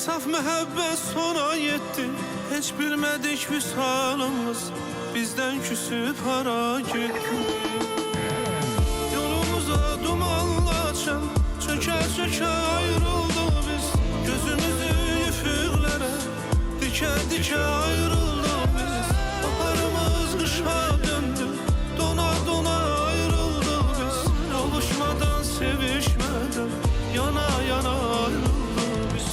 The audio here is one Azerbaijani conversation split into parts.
Saf məhəbbət sona yetdi. Heç bilmədik vüsalımız bizdən küsüb hara getdi. Yolumuza dumanla açan çökə çökə ayrıldıq biz. Gözümüzü üfüqlərə dikə dikə ayrıldıq biz. Baharımız qışa döndü, dona dona ayrıldıq biz. Kavuşmadan, sevişmeden yana yana ayrıldık biz.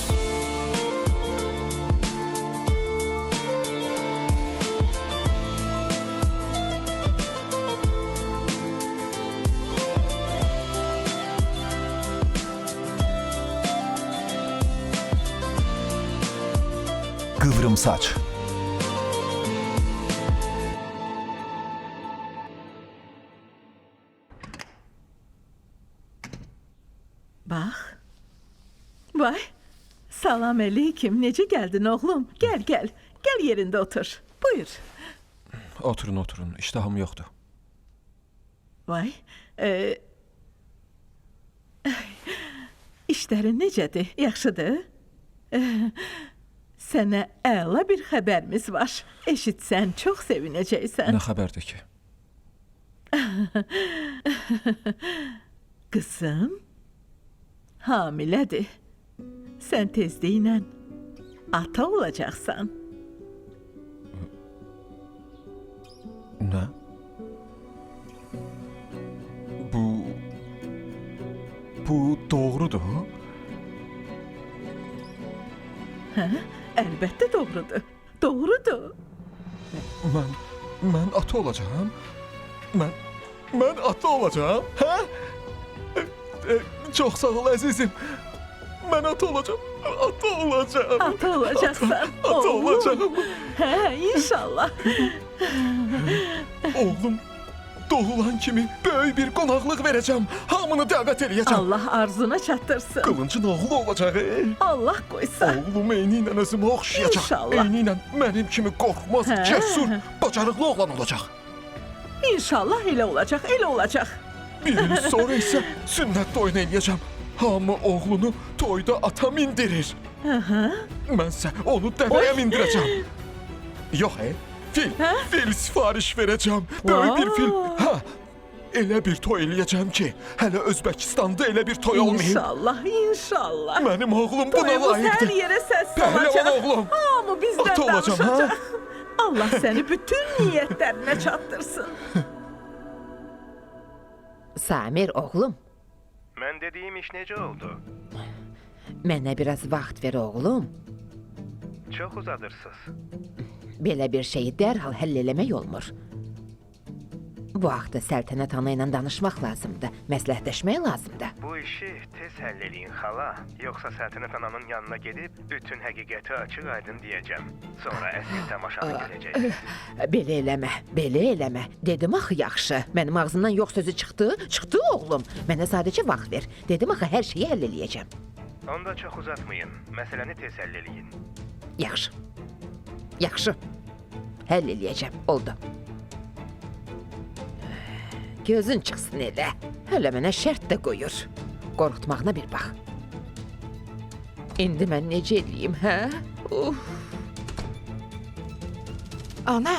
Qıvrımsaç. Bax. Vay. Salam əleykum. Necə gəldin oğlum? Gəl, gəl. Gəl yerində otur. Buyur. Oturun, oturun. İştahım yoxdur. Vay. İşlərin necədir? Yaxşıdır? Sənə əla bir xəbərimiz var. Eşitsən çox sevinəcəksən. Nə xəbərdir ki? Qızım hamilədir. Sən tezliklə ata olacaqsan. Nə? Bu doğrudur? Hə? Əlbəttə doğrudur. Doğrudur. Mən ata olacağam. Mən ata olacağam. Hə? Çox sağ ol əzizim. Mən ata olacağam. Ata olacağam. Ata olacaqsan. Ata oğlum. olacağam. Hə, inşallah. Oğlum doğulan kimi böyük bir qonaqlıq verəcəm. Hamını dəvət eləyəcəm. Allah arzuna çatdırsın. Qılıncın oğlu olacaq. Allah qoysa. Oğlum eyni ilə özümə oxşayacaq. İnşallah. Eyni ilə mənim kimi qorxmaz, Hə. cəsur, bacarıqlı oğlan olacaq. İnşallah elə olacaq, elə olacaq. Bir il sonra isə sünnət toyunu eləyəcəm. Hamı oğlunu toyda ata mindirir. Mənsə onu dəvəyə mindirəcəm. Yox, fil, fil sifariş verəcəm. Böyük bir fil. Hə, elə bir toy eləyəcəm ki, hələ Özbəkistanda elə bir toy olmayıb. İnşallah, inşallah. Mənim oğlum buna Toyumuz hər layiqdir. yerə səs Pəhləvan salacaq. oğlum. Hamı bizdən Ata olacam, ha? danışacaq. Allah səni bütün niyyətlərinə çatdırsın. Samir oğlum, Mən dediyim iş necə oldu? mənə biraz vaxt ver oğlum. Çox uzadırsınız. Belə bir şeyi dərhal həll eləmək olmur. Bu haqda Səltənət ana ilə danışmaq lazımdır, məsləhətləşmək lazımdır. Bu işi tez həll eləyin xala, yoxsa Səltənət ananın yanına gedib bütün həqiqəti açıq-aydın deyəcəm. Sonra əsl tamaşanı görəcəksiniz. Belə eləmə, belə eləmə. Dedim axı yaxşı. Mənim ağzımdan yox sözü çıxdı, çıxdı oğlum. Mənə sadəcə vaxt ver. Dedim axı hər şeyi həll eləyəcəm. Onda çox uzatmayın. Məsələni tez həll eləyin. Yaxşı. Yaxşı. Həll eləyəcəm. Oldu. Gözün çıxsın elə. Hələ mənə şərt də qoyur. Qorxutmağına bir bax. İndi mən necə eləyim, hə? Uf. Ana,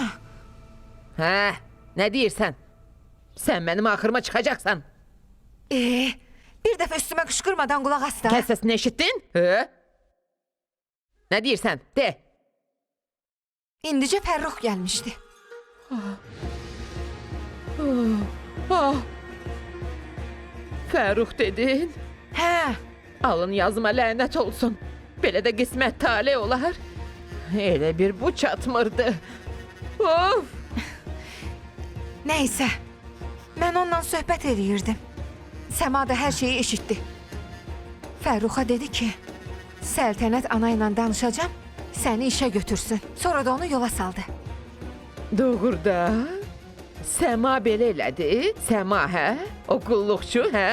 Hə, nə deyirsən? Sən mənim axırıma çıxacaqsan. Bir dəfə üstümə qışqırmadan qulaq as da. Kəs səsini eşitdin? Hə? Nə deyirsən? De. İndicə Fərrux gəlmişdi. Ah. Fərrux dedin? Hə, Alın yazıma lənət olsun. Belə də qismət tale olar. Elə bir bu çatmırdı. Of! nəysə. Mən onunla söhbət eləyirdim. Səma da hər şeyi eşitdi. Fərruxa dedi ki, Səltənət ana ilə danışacağam, səni işə götürsün. Sonra da onu yola saldı. Doğruda? Səma belə elədi? Səma, hə? O qulluqçu, hə?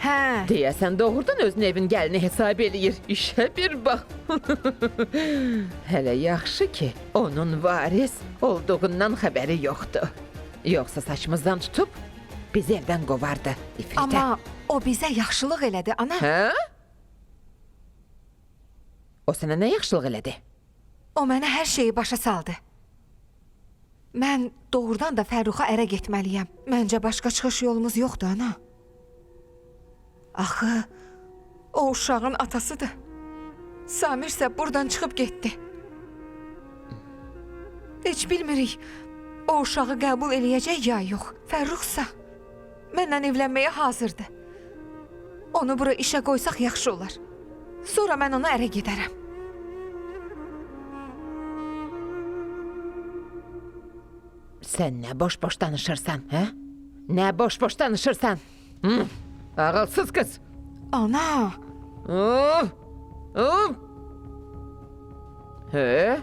Hə, Deyəsən doğrudan özünü evin gəlini hesab eləyir. İşə bir bax. Hələ yaxşı ki, onun varis olduğundan xəbəri yoxdur. Yoxsa saçımızdan tutub bizi evdən qovardı. İfritə. amma o bizə yaxşılıq elədi ana. Hə? O sənə nə yaxşılıq elədi? O mənə hər şeyi başa saldı. Mən doğrudan da Fərruxa ərə getməliyəm. Məncə başqa çıxış yolumuz yoxdur, ana. Axı, o uşağın atasıdır. Samir isə buradan çıxıb getdi. Heç bilmirik, o uşağı qəbul eləyəcək ya yox. Fərruxsa mənlə evlənməyə hazırdır. Onu bura işə qoysaq yaxşı olar. Sonra mən ona ərə gedərəm. Sən nə boş-boş danışırsan, hə? Nə boş-boş danışırsan? Hı? Ağılsız qız. Ana! Of! Of! Hə?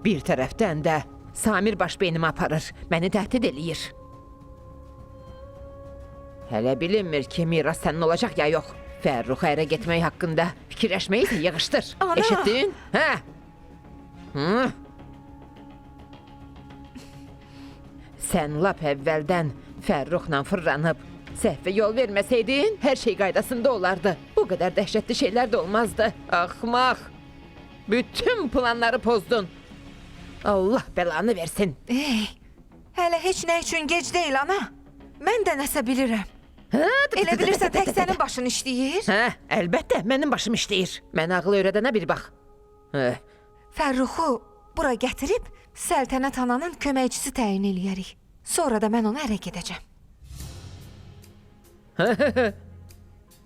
Bir tərəfdən də Samir baş beynimi aparır, məni təhdid eləyir. Hələ bilinmir ki, miras sənin olacaq ya yox. Fərruxa ərə getmək haqqında fikirləşməyi də yığışdır. Ana! Eşitdin? Hə? Hı? Sən lap əvvəldən Fərruxla fırlanıb səhvə yol verməsəydin, hər şey qaydasında olardı. Bu qədər dəhşətli şeylər də olmazdı. Axmaq! Bütün planları pozdun. Allah bəlanı versin. Ey, hələ heç nə üçün gec deyil, ana. Mən də nəsə bilirəm. Elə bilirsən tək sənin başın işləyir? Hə, əlbəttə, mənim başım işləyir. Mənə ağıl öyrədənə bir bax. Hə. Fərruxu bura gətirib Səltənət ananın köməkçisi təyin eləyərik. Sonra da mən ona ərə gedəcəm.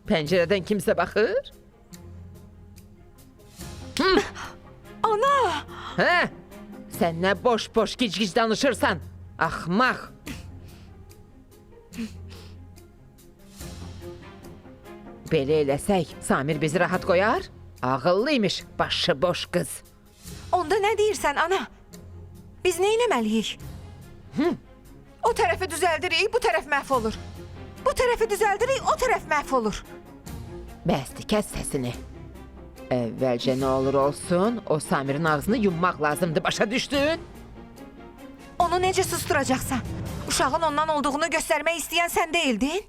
Pəncərədən kimsə baxır? Ana! Hə? Sən nə boş-boş gic-gic danışırsan? Axmaq! Belə eləsək, Samir bizi rahat qoyar? Ağıllıymış, başı boş qız. Onda nə deyirsən, ana? Biz nə eləməliyik? O tərəfi düzəldirik, bu tərəf məhv olur. Bu tərəfi düzəldirik, o tərəf məhv olur. Bəsdir, kəs səsini. Əvvəlcə nə olur olsun, o Samirin ağzını yummaq lazımdır, başa düşdün? Onu necə susturacaqsan? Uşağın ondan olduğunu göstərmək istəyən sən deyildin?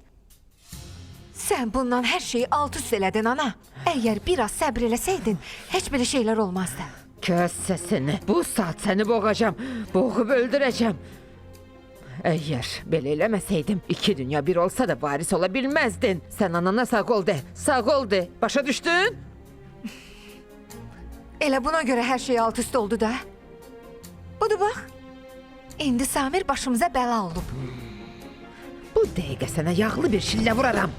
Sən bundan hər şeyi alt üst elədin, ana. Əgər biraz səbr eləsəydin, heç belə şeylər olmazdı. Kəs səsini. Bu saat səni boğacam, boğub öldürəcəm. Əgər belə eləməsəydim, iki dünya bir olsa da varis ola bilməzdin. Sən anana sağ ol de, sağ ol de. Başa düşdün? Elə buna görə hər şey alt üst oldu da. Budur bax. İndi Samir başımıza bəla olub. Bu dəqiqə sənə yağlı bir şillə vuraram.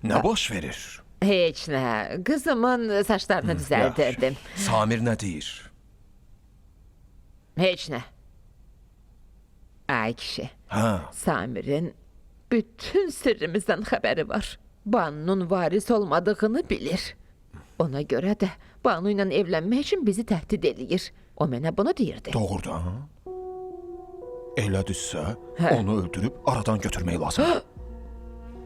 Nə baş verir? Heç nə, qızımın saçlarını düzəldirdim. Samir nə deyir? Heç nə. Ay kişi, Hə, Samirin bütün sirrimizdən xəbəri var. Banunun varis olmadığını bilir. Ona görə də Banu ilə evlənmək üçün bizi təhdid eləyir. O mənə bunu deyirdi. doğrudan? Elədirsə, onu öldürüb aradan götürmək lazımdır.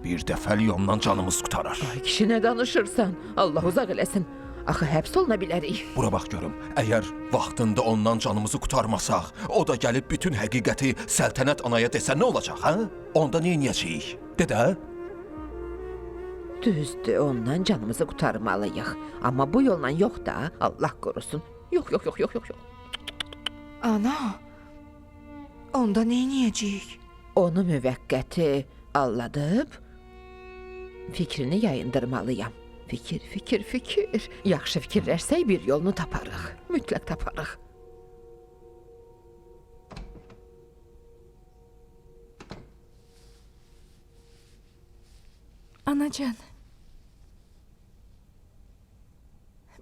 Bir dəfəlik ondan canımız qurtarar. Ay kişi, nə danışırsan? Allah uzaq eləsin. Axı həbs oluna bilərik. Bura bax görüm, əgər vaxtında ondan canımızı qurtarmasaq, o da gəlib bütün həqiqəti Səltənət anaya desə nə olacaq, hə? Onda nə edəcəyik? De də. Düzdür, ondan canımızı qurtarmalıyıq. Amma bu yolla yox da, Allah qorusun. Yox, yox, yox, yox, yox, yox. Ana, onda nə edəcəyik? Onu müvəqqəti alladıb fikrini yayındırmalıyam. Fikir, fikir, fikir. Yaxşı fikirləşsək bir yolunu taparıq. Mütləq taparıq. Anacan.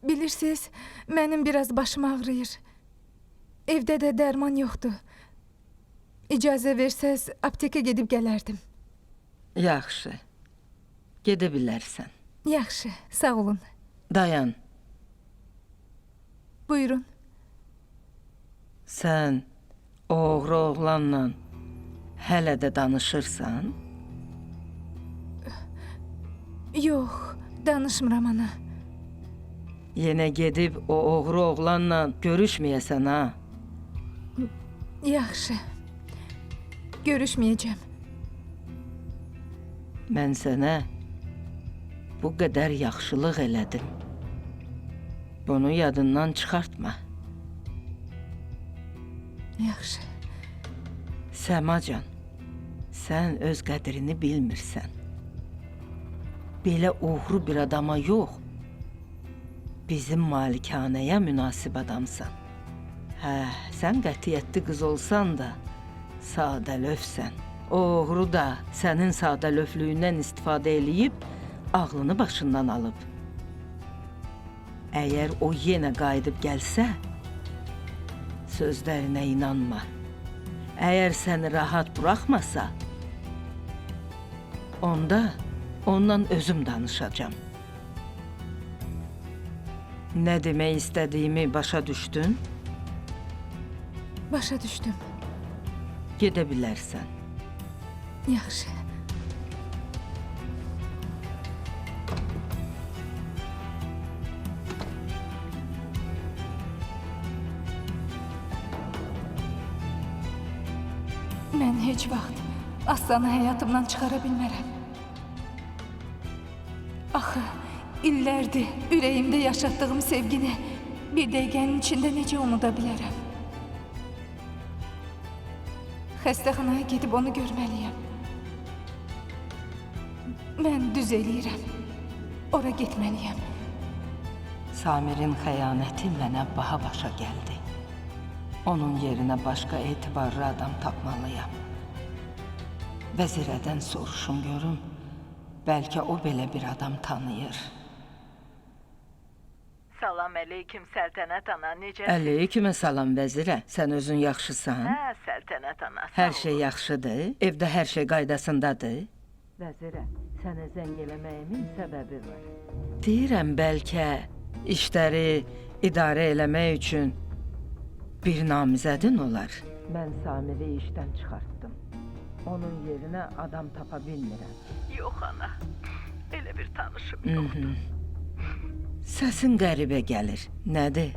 Bilirsiniz, mənim biraz başım ağrıyır. Evdə də dərman yoxdur. İcazə versəz, aptekə gedib gələrdim. Yaxşı. Gedə bilərsən. Yaxşı, sağ olun. Dayan. Buyurun. Sən o oğru oğlanla hələ də danışırsan? Yox, danışmıram ana. Yenə gedib o oğru oğlanla görüşməyəsən ha? Yaxşı. Görüşməyəcəm. Mən sənə bu qədər yaxşılıq elədim. Bunu yadından çıxartma. Yaxşı. Səmacan, sən öz qədrini bilmirsən. Belə oğru bir adama yox, bizim malikanəyə münasib adamsan. Hə, sən qətiyyətli qız olsan da sadəlövsən. O oğru da sənin sadəlövlüyündən istifadə eləyib ağlını başından alıb. Əgər o yenə qayıdıb gəlsə, sözlərinə inanma. Əgər səni rahat buraxmasa, onda ondan özüm danışacağam. Nə demək istədiyimi başa düşdün? Başa düşdüm. Gedə bilərsən. Yaxşı. Mən heç vaxt Aslanı həyatımdan çıxara bilmərəm. Axı, illərdir ürəyimdə yaşatdığım sevgini bir dəqiqənin içində necə unuda bilərəm? Xəstəxanaya gedib onu görməliyəm. Mən düz eləyirəm. Ora getməliyəm. Samirin xəyanəti mənə baha başa gəldi. Onun yerinə başqa etibarlı adam tapmalıyam. Vəzirədən soruşum görüm, bəlkə o belə bir adam tanıyır. Salam əleykum Səltənət ana, necəsən? Əleykümə salam vəzirə. Sən özün yaxşısan? Hə, Səltənət ana, sağ Hər şey olun. yaxşıdır? Evdə hər şey qaydasındadır? Vəzirə, sənə zəng eləməyimin səbəbi var. Deyirəm bəlkə işləri idarə eləmək üçün bir namizədin olar. Mən Samiri işdən çıxartdım. Onun yerinə adam tapa bilmirəm. Yox ana, elə bir tanışım yoxdur. Səsin qəribə gəlir. Nədir?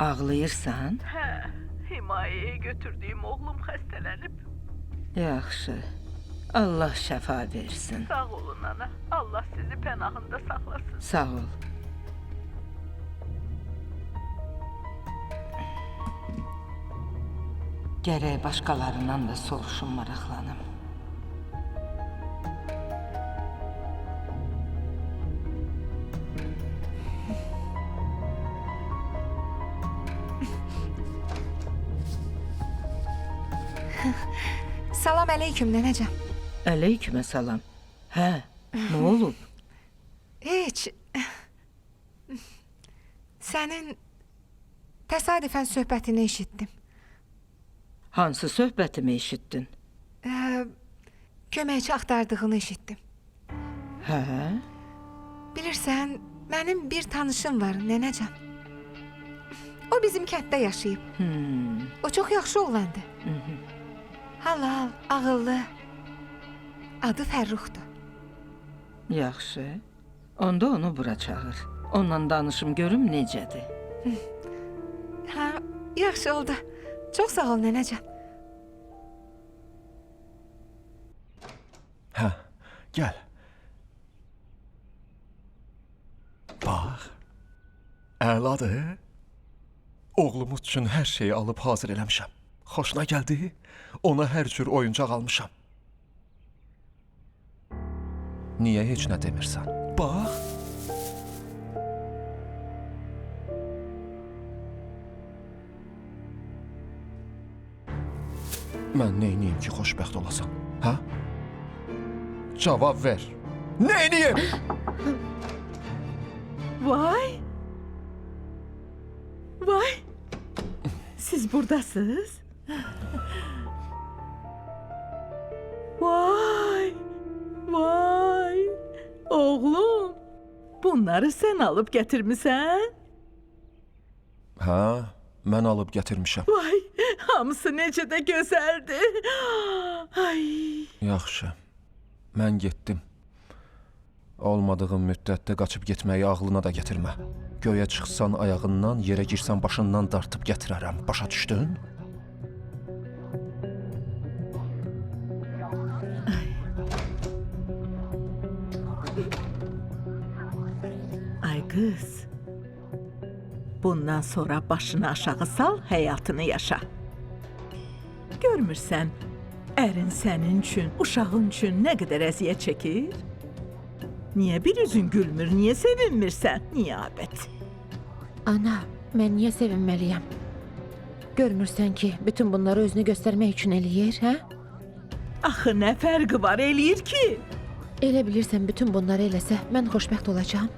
Ağlayırsan? Hə, himayəyə götürdüyüm oğlum xəstələnib. Yaxşı. Allah şəfa versin. Sağ olun ana, Allah sizi pənahında saxlasın. Sağ ol. Gərək başqalarından da soruşum, maraqlanım. Salam əleykum nənəcan. Əleykümə salam. Hə, nə olub? Heç. Sənin təsadüfən söhbətini eşitdim. Hansı söhbətimi eşitdin? Köməkçi axtardığını eşitdim. Hə? Bilirsən, mənim bir tanışım var, nənəcan. O bizim kənddə yaşayıb. O çox yaxşı oğlandı. Halal, ağıllı. Adı Fərruxdur. Yaxşı. Onda onu bura çağır. Onunla danışım görüm necədir. Hə, yaxşı oldu. Çox sağ ol nənəcan. Hə, gəl. Bax. Əladır. Oğlumuz üçün hər şeyi alıb hazır eləmişəm. Xoşuna gəldi? Ona hər cür oyuncaq almışam. Niyə heç nə demirsən? Bax. Mən neyniyim ki, xoşbəxt olasan? Hə? Cavab ver. Neyniyim? Vay! Vay! Siz buradasınız? Vay! Vay! Oğlum, bunları sən alıb gətirmisən? Hə, mən alıb gətirmişəm. Vay, hamısı necə də gözəldir. Ay! Yaxşı. Mən getdim. Olmadığım müddətdə qaçıb getməyi ağlına da gətirmə. Göyə çıxsan ayağından, yerə girsən başından dartıb gətirərəm. Başa düşdün? Ay qız, Bundan sonra başını aşağı sal, həyatını yaşa. Görmürsən, ərin sənin üçün, uşağın üçün nə qədər əziyyət çəkir? Niyə bir üzün gülmür, niyə sevinmirsən? Niyə abət? Ana, mən niyə sevinməliyəm? Görmürsən ki, bütün bunları özünü göstərmək üçün eləyir, hə? Axı nə fərqi var eləyir ki? Elə bilirsən bütün bunları eləsə mən xoşbəxt olacağam?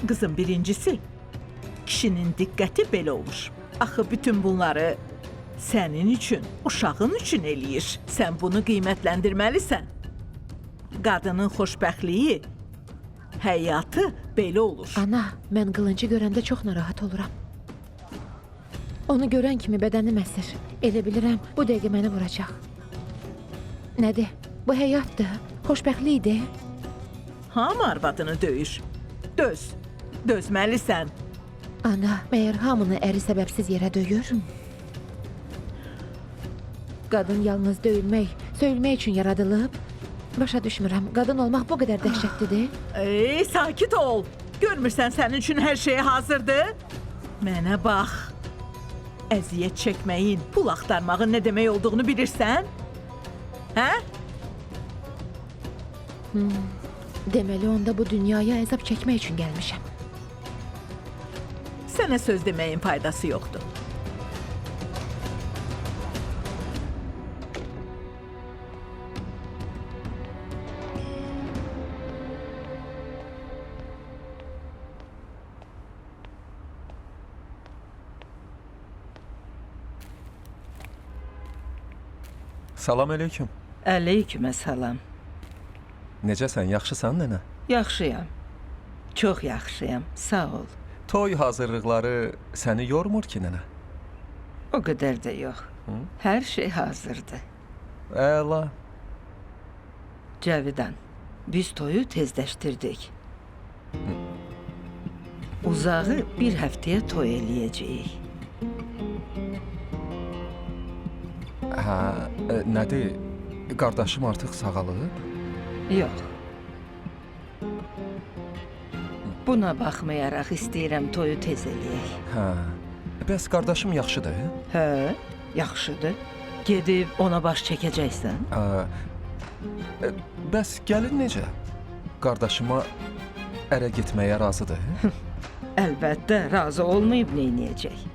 Qızım birincisi, kişinin diqqəti belə olur. Axı bütün bunları sənin üçün, uşağın üçün eləyir. Sən bunu qiymətləndirməlisən. Qadının xoşbəxtliyi, həyatı belə olur. Ana, mən qılıncı görəndə çox narahat oluram. Onu görən kimi bədənim əsir. Elə bilirəm, bu dəqiqə məni vuracaq. Nədir? Bu həyatdır, xoşbəxtlikdir. Hamı arvadını döyür. Döz, dözməlisən. Ana, məyər hamını əri səbəbsiz yerə döyür? Qadın yalnız döyülmək, söyülmək üçün yaradılıb. Başa düşmürəm, qadın olmaq bu qədər dəhşətlidir. Ey, sakit ol. Görmürsən sənin üçün hər şey hazırdır? Mənə bax. Əziyyət çəkməyin, pul axtarmağın nə demək olduğunu bilirsən? Hə? Deməli onda bu dünyaya əzab çəkmək üçün gəlmişəm. Sənə söz deməyin faydası yoxdur. Salam aleyküm. Aleykümə salam. Necəsən, yaxşısan nənə? Yaxşıyam. Çox yaxşıyam. Sağ ol. Toy hazırlıqları səni yormur ki, nənə? O qədər də yox. Hər şey hazırdır. Əla. Cavidan, biz toyu tezləşdirdik. Uzağı bir həftəyə toy eləyəcəyik. Hə, nədir? Qardaşım artıq sağalıb? Yox. Buna baxmayaraq istəyirəm toyu tez eləyək. Hə. Bəs qardaşım yaxşıdır? Hə, yaxşıdır. Gedib ona baş çəkəcəksən? Bəs gəlin necə? Qardaşıma ərə getməyə razıdır? Əlbəttə, razı olmayıb neyniyəcək?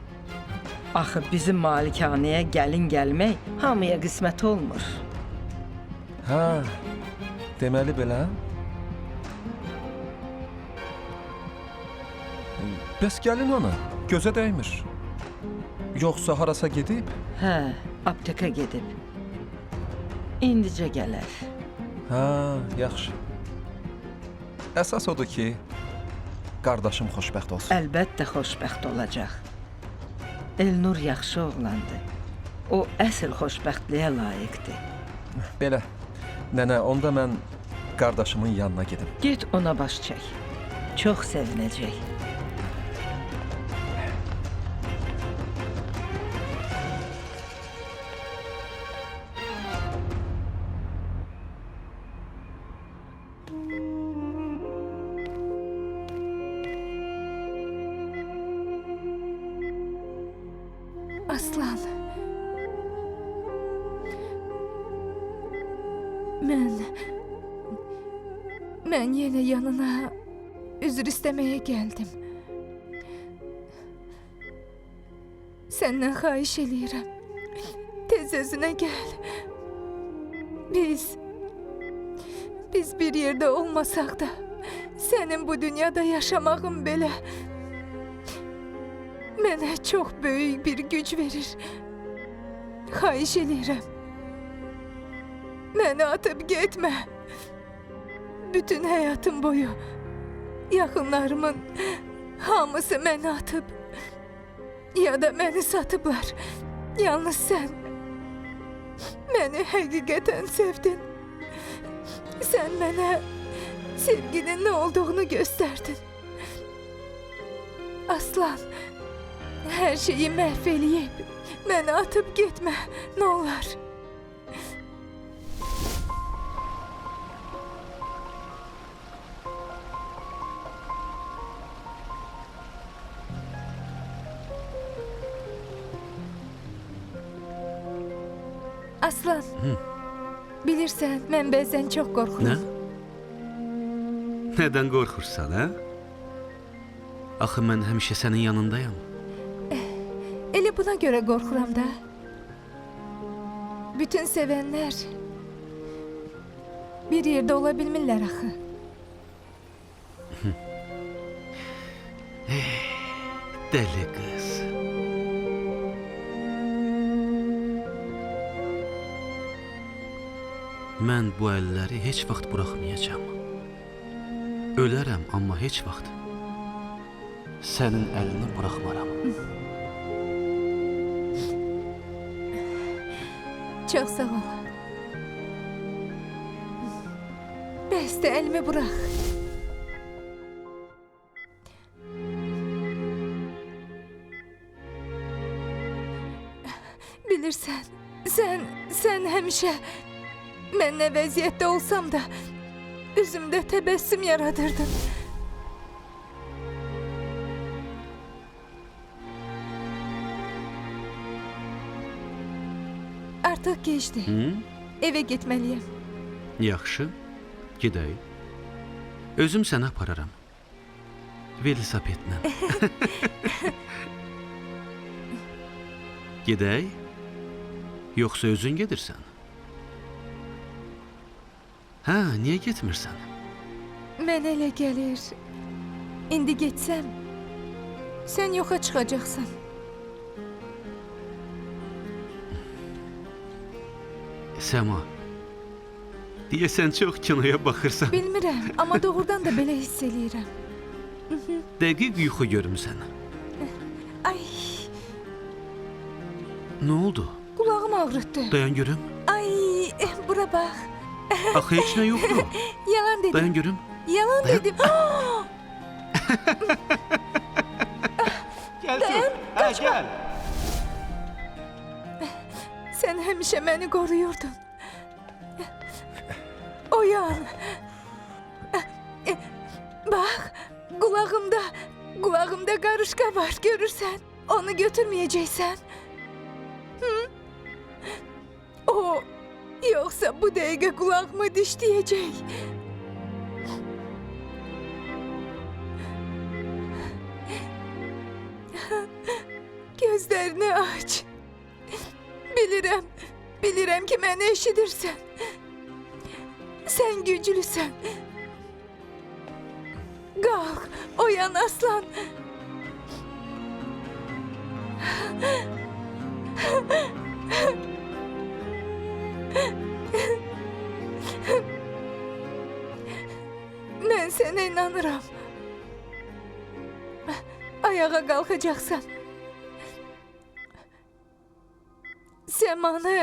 Axı bizim malikanəyə gəlin gəlmək hamıya qismət olmur. Hə, deməli belə. Bəs gəlin ana, gözə dəymir. Yoxsa harasa gedib? Hə, apteka gedib. İndicə gələr. Hə, yaxşı. Əsas odur ki, qardaşım xoşbəxt olsun. Əlbəttə xoşbəxt olacaq. Elnur yaxşı oğlandı. O əsl xoşbəxtliyə layiqdir. Belə. Nənə, onda mən qardaşımın yanına gedim. Get ona baş çək. Çox sevinəcək. Aslan. Mən yenə yanına üzr istəməyə gəldim. Səndən xahiş eləyirəm. Tez özünə gəl. Biz bir yerdə olmasaq da sənin bu dünyada yaşamağın belə mənə çox böyük bir güc verir. Xahiş eləyirəm. Məni atıb getmə. Bütün həyatım boyu yaxınlarımın hamısı məni atıb ya da məni satıblar. Yalnız sən məni həqiqətən sevdin. Sən mənə sevginin nə olduğunu göstərdin. Aslan, hər şeyi məhv eləyib məni atıb getmə, nə olar? Aslan. Bilirsən, mən bəzən çox qorxuram. Nə? Nədən qorxursan, hə? Axı mən həmişə sənin yanındayam. Elə buna görə qorxuram da. Bütün sevənlər bir yerdə ola bilmirlər axı. Dəli qız. Mən bu əlləri heç vaxt buraxmayacağam. Ölərəm, amma heç vaxt sənin əlini buraxmaram. Çox sağ ol. Bəsdir, əlimi burax. Bilirsən, sən həmişə mən nə vəziyyətdə olsam da üzümdə təbəssüm yaradırdın. Artıq gecdir. Evə getməliyəm. Yaxşı, gedək. Özüm səni apararam. Velosipedlə. Gedək? Yoxsa özün gedirsən? Hə, niyə getmirsən? Mənə elə gəlir. İndi getsəm, sən yoxa çıxacaqsan. Səma, deyəsən çox kinoya baxırsan. Bilmirəm, amma doğrudan da belə hiss eləyirəm. Dəqiq yuxu görmüsən. Ay, Nə oldu? qulağım ağrıtdı. Dayan görüm. Ay, bura bax. Axı heç nə yoxdur. Yalan dedim. Dayan görüm. Yalan Dayan. dedim. Gəl Dayan, Hə, gəl. Sən həmişə məni qoruyurdun. Oyan. Bax, qulağımda qarışqa var, görürsən. Onu götürməyəcəksən. Hı? O, yoxsa bu dəqiqə qulağımı dişləyəcək. Gözlərini aç. Bilirəm, bilirəm ki, məni eşidirsən. Sən güclüsən. Qalx, oyan aslan. Mən sənə inanıram. Ayağa qalxacaqsan. Səmanı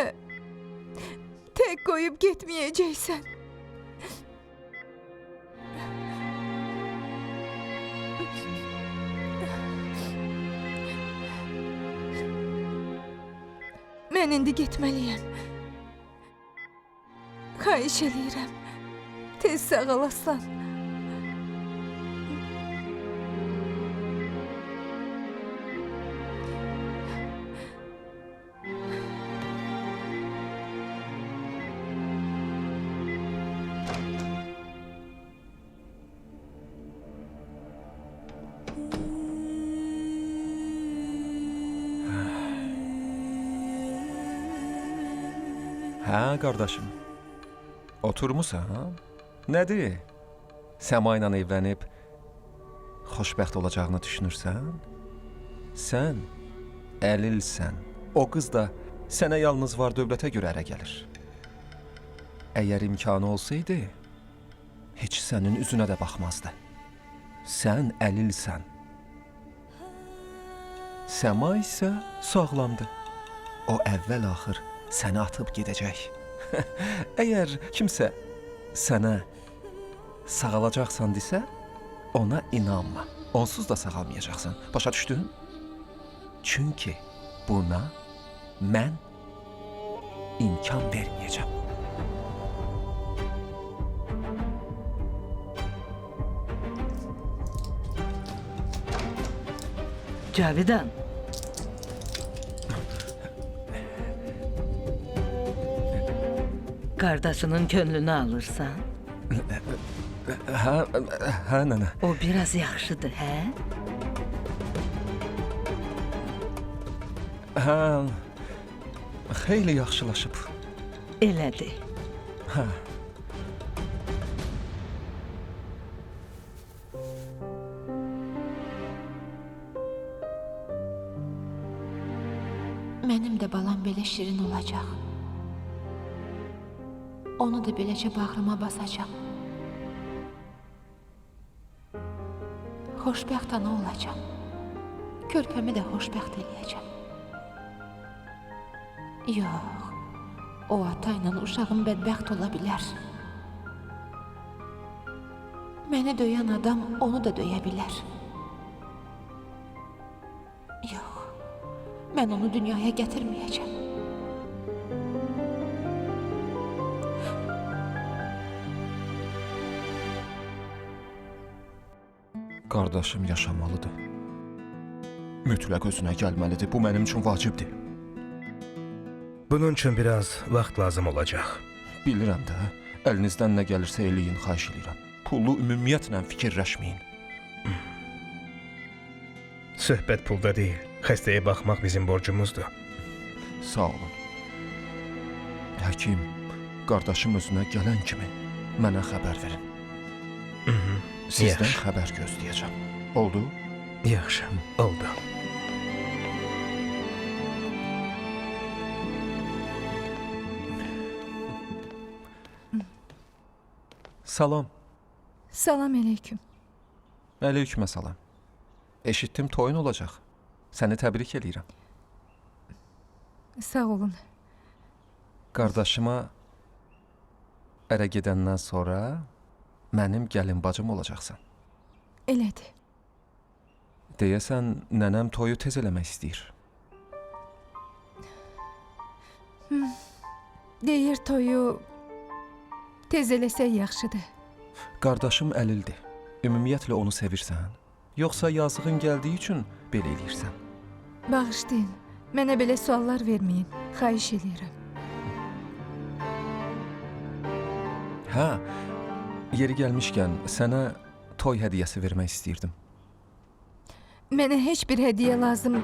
tək qoyub getməyəcəksən. Mən indi getməliyəm. Xahiş eləyirəm. Tez sağal aslan. Hə, qardaşım. Oturmusan? Nədir? Səma ilə evlənib xoşbəxt olacağını düşünürsən? Sən əlilsən. O qız da sənə yalnız var dövlətə görə ərə gəlir. Əgər imkanı olsaydı, heç sənin üzünə də baxmazdı. Sən əlilsən. Səma isə sağlamdır. O əvvəl-axır səni atıb gedəcək. Əgər kimsə sənə sağalacaqsan desə, ona inanma. Onsuz da sağalmayacaqsan. Başa düşdün? Çünki buna mən imkan verməyəcəm. Cavidan. Qardaşının könlünü alırsan? Hə, hə nənə. O biraz yaxşıdır, hə? Hə, xeyli yaxşılaşıb. Elədir. Hə. Mənim də balam belə şirin olacaq. Onu da beləcə bağrıma basacaq. Xoşbəxt ana olacam. Körpəmi də xoşbəxt eləyəcəm. Yox, o ata ilə uşağım bədbəxt ola bilər. Məni döyən adam onu da döyə bilər. Yox, mən onu dünyaya gətirməyəcəm. Qardaşım yaşamalıdır. Mütləq özünə gəlməlidir. Bu mənim üçün vacibdir. Bunun üçün biraz vaxt lazım olacaq. Bilirəm də, əlinizdən nə gəlirsə eləyin, xahiş eləyirəm. Pulu ümumiyyətlə fikirləşməyin. Söhbət pulda deyil. Xəstəyə baxmaq bizim borcumuzdur. Sağ olun. Həkim, qardaşım özünə gələn kimi mənə xəbər verin. Sizdən Yaxşı. xəbər gözləyəcəm. Oldu? Yaxşı, oldu. Salam. Salam aleyküm. Aleykümə salam. Eşitdim toyun olacaq. Səni təbrik eləyirəm. Sağ olun. Qardaşıma ərə gedəndən sonra mənim gəlin bacım olacaqsan. Elədir. Deyəsən nənəm toyu tez eləmək istəyir. Deyir toyu tez eləsək yaxşıdır. Qardaşım əlildir. Ümumiyyətlə onu sevirsən? Yoxsa yazığın gəldiyi üçün belə eləyirsən? Bağışlayın. Mənə belə suallar verməyin. Xahiş eləyirəm. Hə, yeri gəlmişkən sənə toy hədiyyəsi vermək istəyirdim. Mənə heç bir hədiyyə lazım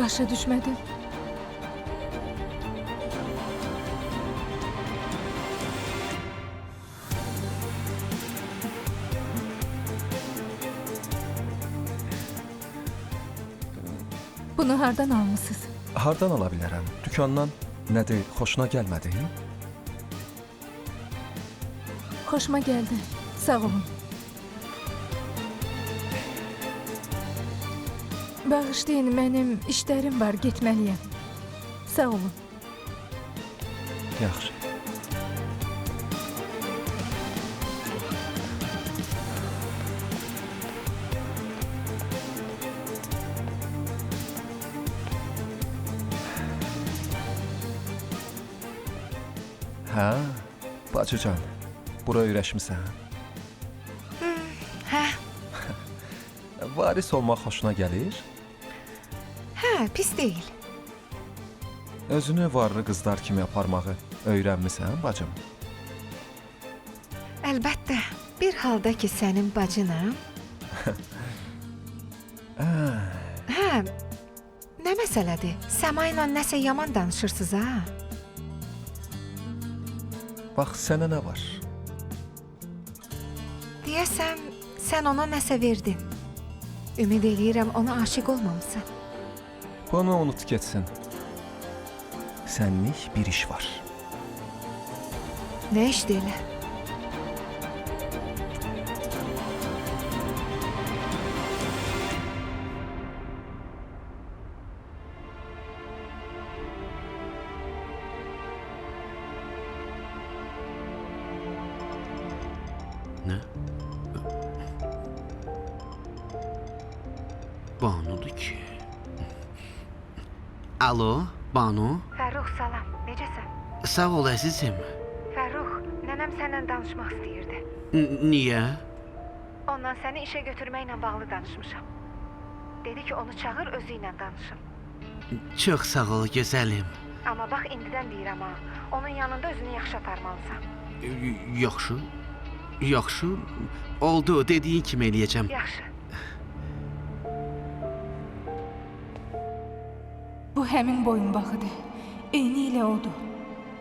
Başa düşmədim. Bunu hardan almısınız? Hardan ala bilərəm? Dükandan nədir, xoşuna gəlmədi? Xoşuma gəldi. Sağ olun. Bağışlayın, mənim işlərim var, getməliyəm. Sağ olun. Yaxşı. Hə, bacıcan, bura öyrəşmisən? Hə, Varis olmaq xoşuna gəlir? hə, pis deyil. Özünü varlı qızlar kimi aparmağı öyrənmisən, bacım? Əlbəttə, bir halda ki sənin bacınam. Hə, nə məsələdir? Səma ilə nəsə yaman danışırsınız ha? Bax, sənə nə var? Deyəsən, sən ona nəsə verdin. Ümid eləyirəm ona aşiq olmamısan. Bunu unut getsin. Sənlik bir iş var. Nə işdir elə? Nə? Banudur ki. Alo, Banu. Fərrux, salam. Necəsən? Sağ ol əzizim. Fərrux, nənəm səndən danışmaq istəyirdi. Niyə? Ondan səni işə götürməklə bağlı danışmışam. Dedi ki, onu çağır, özü ilə danışım. Çox sağ ol, gözəlim. Amma bax indidən deyirəm ha, onun yanında özünü yaxşı aparmalısan. Yaxşı. Yaxşı. Oldu, dediyin kimi eləyəcəm. Yaxşı. Bu həmin boyunbağıdır. Eynilə odur.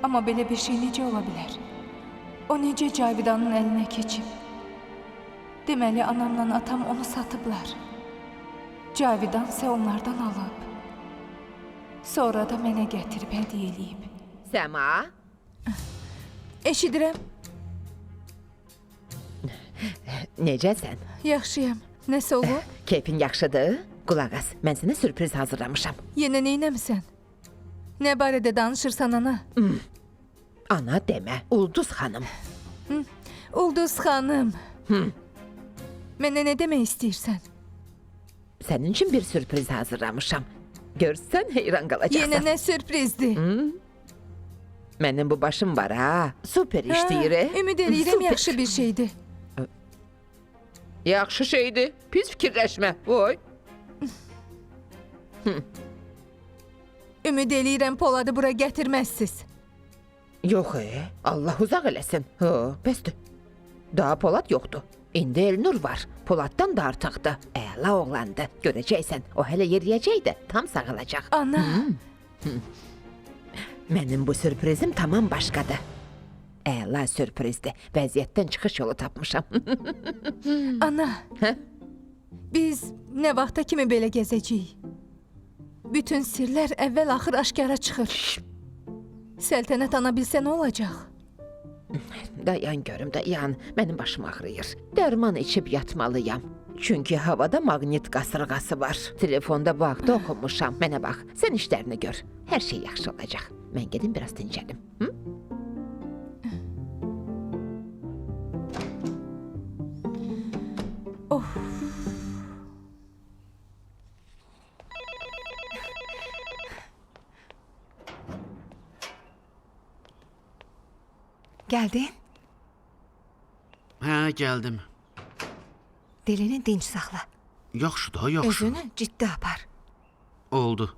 Amma belə bir şey necə ola bilər? O necə Cavidanın əlinə keçib? Deməli, anamla atam onu satıblar. Cavidan isə onlardan alıb. Sonra da mənə gətirib hədiyyə eləyib. Səma? Eşidirəm. Necəsən? Yaxşıyam. Nəsə olub? Keyfin yaxşıdır? Qulaq as, mən sənə sürpriz hazırlamışam. Yenə neynəmisən? Nə barədə danışırsan ana? Ana demə, Ulduz xanım. Ulduz xanım. Mənə nə demək istəyirsən? Sənin üçün bir sürpriz hazırlamışam. Görsən heyran qalacaqsan. Yenə nə sürprizdir? Mənim bu başım var ha. Super işləyir. Ümid eləyirəm Super. yaxşı bir şeydir. Yaxşı şeydir. Pis fikirləşmə. Voy. Ümid eləyirəm Poladı bura gətirməzsiz. Yox, Allah uzaq eləsin. Hə, bəsdir. Daha Polad yoxdur. İndi Elnur var. Poladdan da artıqdır. Əla oğlandı. Görəcəksən, o hələ yeriyəcək də tam sağalacaq. Ana. Mənim bu sürprizim tamam başqadır. Əla sürprizdir. Vəziyyətdən çıxış yolu tapmışam. Ana. Hə? Biz nə vaxta kimi belə gəzəcəyik? Bütün sirlər əvvəl-axır aşkara çıxır. Səltənət ana bilsə nə olacaq? Dayan görüm, dayan. Mənim başım ağrıyır. Dərman içib yatmalıyam. Çünki havada maqnit qasırğası var. Telefonda bu haqda oxumuşam. Mənə bax, sən işlərini gör. Hər şey yaxşı olacaq. Mən gedim biraz dincəlim. Hı? Of. Gəldin? Hə, gəldim. Dilini dinc saxla. Yaxşı da, yaxşı. Özünü ciddi apar. Oldu.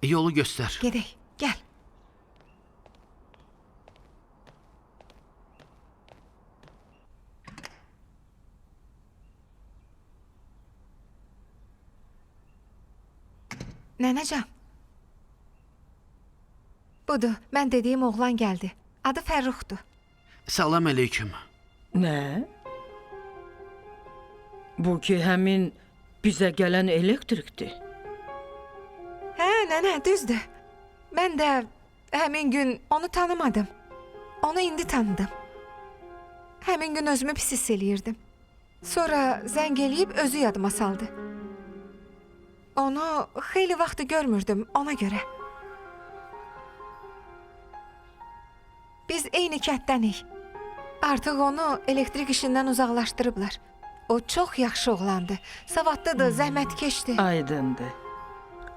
Yolu göstər. Gedək, gəl. Nənəcan. Budur, mən dediyim oğlan gəldi. Adı Fərruxdur. Salam əleyküm. Nə? Bu ki həmin bizə gələn elektrikdir. Hə, nənə, düzdür. Mən də həmin gün onu tanımadım. Onu indi tanıdım. Həmin gün özümü pis hiss eləyirdim. Sonra zəng eləyib özü yadıma saldı. Onu xeyli vaxtı görmürdüm, ona görə. Biz eyni kənddənik. Artıq onu elektrik işindən uzaqlaşdırıblar. O çox yaxşı oğlandı. Savadlıdır, zəhmətkeşdir. Aydındır.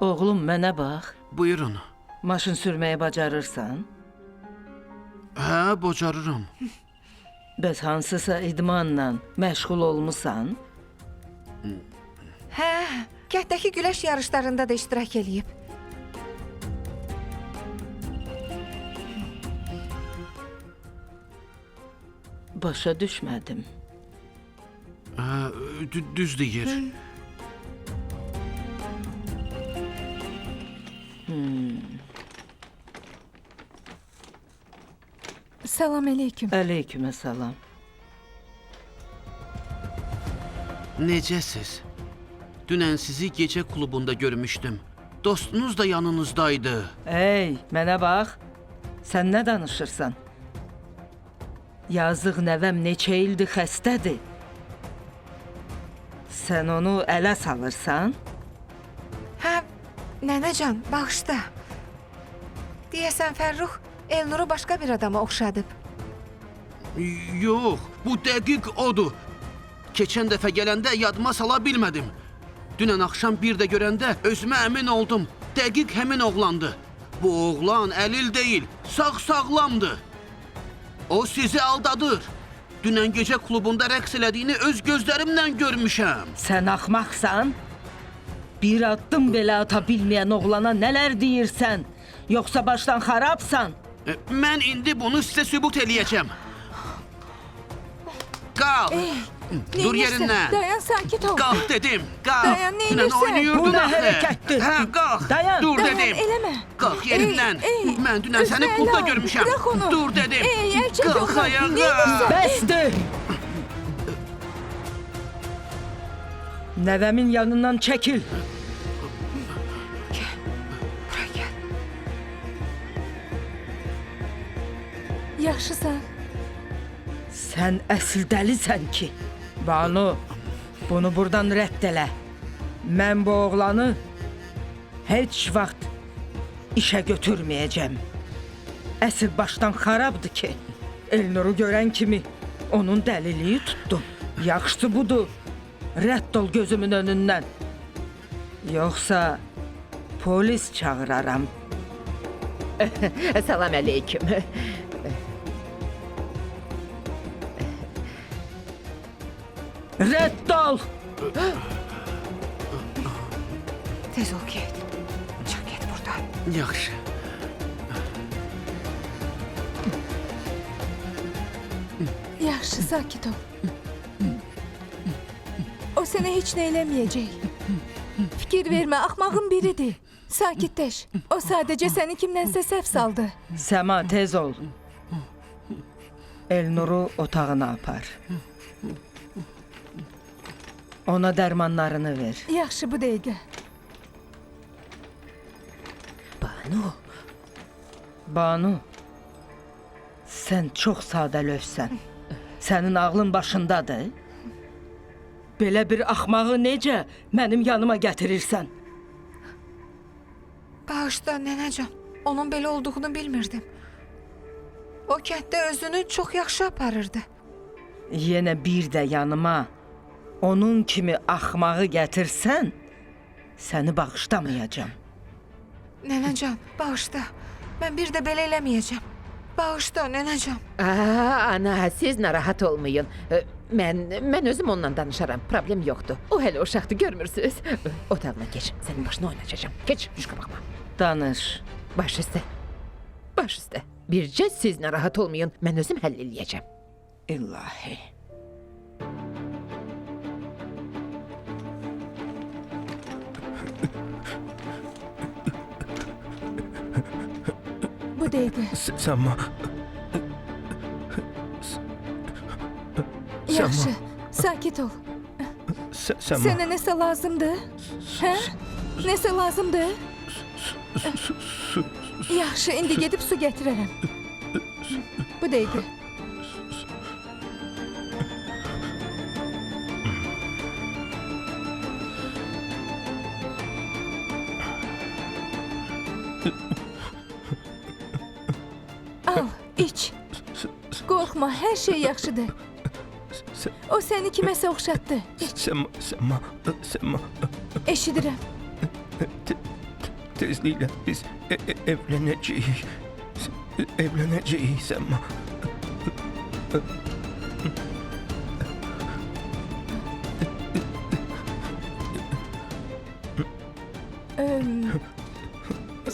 Oğlum, mənə bax. Buyurun. Maşın sürməyi bacarırsan? Hə, bacarıram. Bəs hansısa idmanla məşğul olmusan? Hə, kənddəki güləş yarışlarında da iştirak eləyib. Başa düşmədim. Hə, düz deyir. Salam əleyküm. Əleykümə salam. Necəsiz? Dünən sizi gecə klubunda görmüşdüm. Dostunuz da yanınızdaydı. Ey, mənə bax. Sən nə danışırsan? Yazıq nəvəm neçə ildir xəstədir. Sən onu ələ salırsan? Hə, nənəcan, bağışla. Deyəsən Fərrux Elnuru başqa bir adama oxşadıb. Yox, bu dəqiq odur. Keçən dəfə gələndə yadıma sala bilmədim. Dünən axşam bir də görəndə özümə əmin oldum. Dəqiq həmin oğlandı. Bu oğlan əlil deyil, sağ-sağlamdır. O sizi aldadır. Dünən gecə klubunda rəqs elədiyini öz gözlərimlə görmüşəm. Sən axmaqsan? Bir addım belə ata bilməyən oğlana nələr deyirsən? Yoxsa başdan xarabsan? Mən indi bunu sizə sübut eləyəcəm. Qalx. Dur yerindən. Dayan, sakit ol. Qalx dedim. Qalx. Dayan, nə Dünən edirsən? oynayırdın Bu nə axı. hərəkətdir? Hə, qalx. Dayan. Dur Dayan, dedim. eləmə. Qalx yerindən. Ey, ey, Mən dünən səni özünə klubda əl al. görmüşəm. Bırax onu. Dur dedim. Ey, əl çək Qalx ondan. ayağa. Nə edirsən? Bəsdir! Nəvəmin yanından çəkil. Bura gəl. Yaxşısan. Sən əsl dəlisən ki. Banu, bunu buradan rədd elə. Mən bu oğlanı heç vaxt işə götürməyəcəm. Əsl başdan xarabdır ki. Elnuru görən kimi onun dəliliyi tutdu. Yaxşısı budur. Rədd ol gözümün önündən. Yoxsa polis çağıraram. Salam aleyküm. Rədd ol! Tez ol get. Çıx get buradan. Yaxşı. Yaxşı, sakit ol. O sənə heç nə eləməyəcək. Fikir vermə, axmağın biridir. Sakitləş. O sadəcə səni kimdənsə səhv saldı. Səma, tez ol. Elnuru otağına apar. Ona dərmanlarını ver. Yaxşı, bu dəqiqə. Banu, Banu, sən çox sadəlövsən. Sənin ağlın başındadır. Belə bir axmağı necə mənim yanıma gətirirsən? Bağışla nənəcan. Onun belə olduğunu bilmirdim. O kənddə özünü çox yaxşı aparırdı. Yenə bir də yanıma onun kimi axmağı gətirsən, səni bağışlamayacağam. Nənəcan, bağışla. Mən bir də belə eləməyəcəm. Bağışla nənəcan. Aa, ana, siz narahat olmayın. Mən özüm onunla danışaram. Problem yoxdur. O hələ uşaqdır, görmürsüz? Otağına keç. Sənin başına oynayacağam. Keç, düş qabağıma. Danış. Baş üstə. Baş üstə. Bircə siz narahat olmayın. Mən özüm həll eləyəcəm. İlahi. Bu dəqiqə. Səma. Yaxşı, sakit ol. Səma. Sənə nəsə lazımdır? Hə? Nəsə lazımdır? Yaxşı, indi gedib su gətirərəm. Bu dəqiqə. Al, iç. Qorxma, hər şey yaxşıdır. O səni kiməsə oxşatdı. Səma, Səma, Səma. Eşidirəm. Tezliklə biz evlənəcəyik. Evlənəcəyik Səma.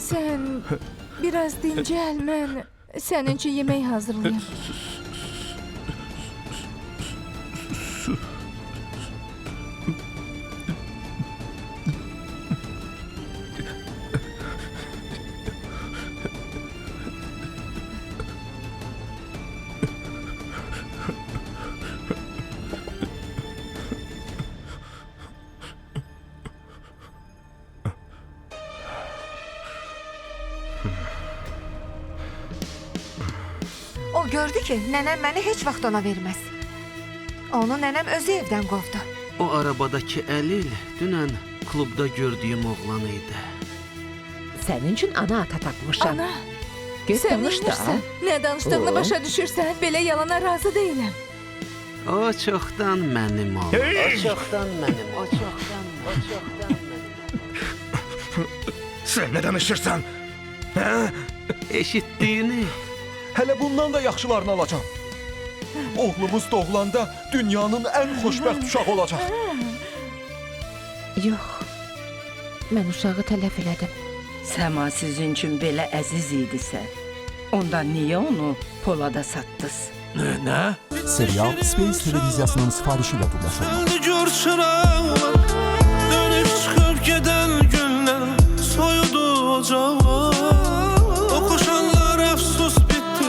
Sən biraz dincəl, mən sənin üçün yemək hazırlayım. O gördü ki, nənəm məni heç vaxt ona verməz. Onu nənəm özü evdən qovdu. O arabadakı əlil dünən klubda gördüyüm oğlan idi. Sənin üçün ana ata tapmışam. Ana, Get sən danış da. neynirsən? Nə danışdığını başa düşürsən? Belə yalana razı deyiləm. O çoxdan mənim oldu. O çoxdan mənim. O çoxdan, o çoxdan mənim. Sən nə danışırsan? Hə? Eşitdiyini. Hələ bundan da yaxşılarını alacağam. Oğlumuz doğulanda dünyanın ən xoşbəxt uşağı olacaq. Yox. Mən uşağı tələf elədim. Səma sizin üçün belə əziz idisə, onda niyə onu Polada satdınız? Nə? Serial Space televiziyasının sifarişi ilə dublaş olunub. Söndü gör çıraqlar, dönüb çıxıb gedən günlər soyudu ocaqlar. Oxuşanlar əfsus bitdi,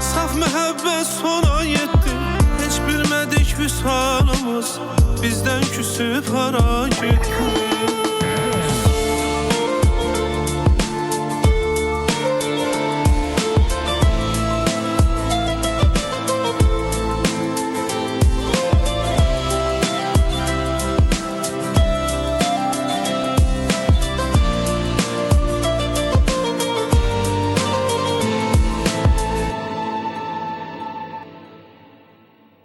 saf məhəbbət sona yetdi. Heç bilmədik vüsalımız bizdən küsüb hara getdi.